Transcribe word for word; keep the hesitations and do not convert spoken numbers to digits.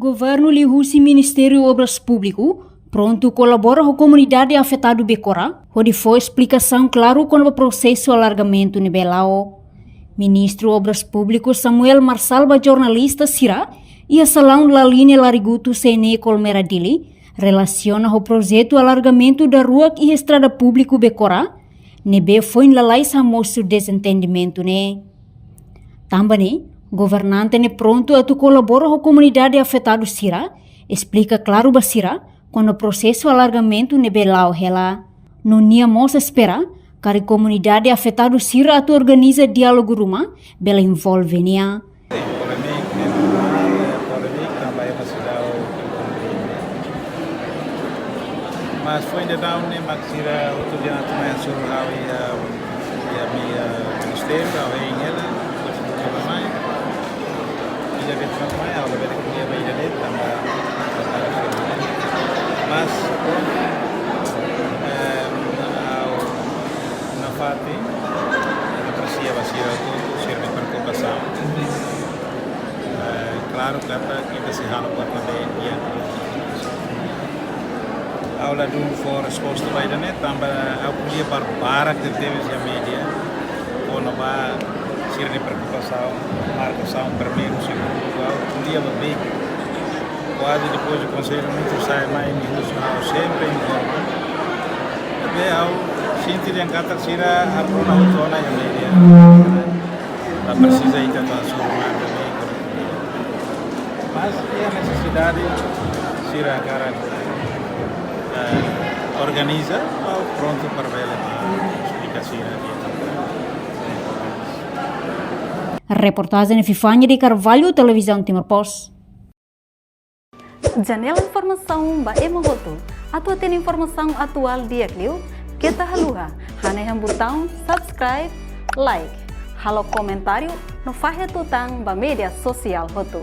Governu liuhusi Ministériu Obras Públiku prontu kolabora ho komunidade afetadu Bekora, hodi fó esplikasaun klaru kona-ba prosesu alargamentu ne'ebé la'o. Ministru Obras Públiku Samuel Marçal ba jornalista sira iha salaun Laline Larigutu C N E Colmera Dili, relasiona ho projetu alargamentu daruak iha estrada públiku Bekora, ne'ebé foin lalais hamosu dezentendimentu ne'e. Tanba ne'e, governante ne'e prontu atu kolabora ho komunidade afetadu sira, esplika klaru ba sira kona-ba prosesu alargamentu ne'ebé la'o hela. No nia mós espera katak komunidade afetadu sira atu organiza diálogu ruma, bele envolve nia. Polémika, polémika tanba ema seidauk komprende. Mas foin daudaun ne'e mak sira outro dia na tuma yang suruh ha'u iha, iha, iha ministériu, ha'u hein hela, depois ha'u mai. Ida de'it ha'u mai, ha'u labele ko'alia ba ida de'it tanba, tanba sira. Mas, eh, ha'u nafatin, ha'u apresia ba sira hotu, sira-nia preokupasaun. Eh, klaru katak ita sei halo buat ne'ebé di'ak. Ha'u ladún fó resposta ba ida-ne'e, tanba ha'u ko'alia barak tebetebes iha média kona-ba sira-nia preokupasaun, markasaun primeiru, segundu, ha'u ko'alia ba beibeik. Kuaze depois de Konsellu Ministru sai mai, nia husu ha'u sempre envolve. Ne'ebé ha'u sente dehan katak sira aprona hotu ona iha média. La presiza ita atu hasoru nada ne'e. Mas iha nesesidade sira hakarak, eh, organiza, ha'u prontu para bele esplika sira. Reportajen Epifania de Carvalho, Televizaun Timor Post. Janela informasaun ba ema hotu. Atu hatene informasaun atuál di'ak liu, keta haluha hanehan butaun subscribe, like, halo komentáriu no fahe tutan ba média sosiál hotu.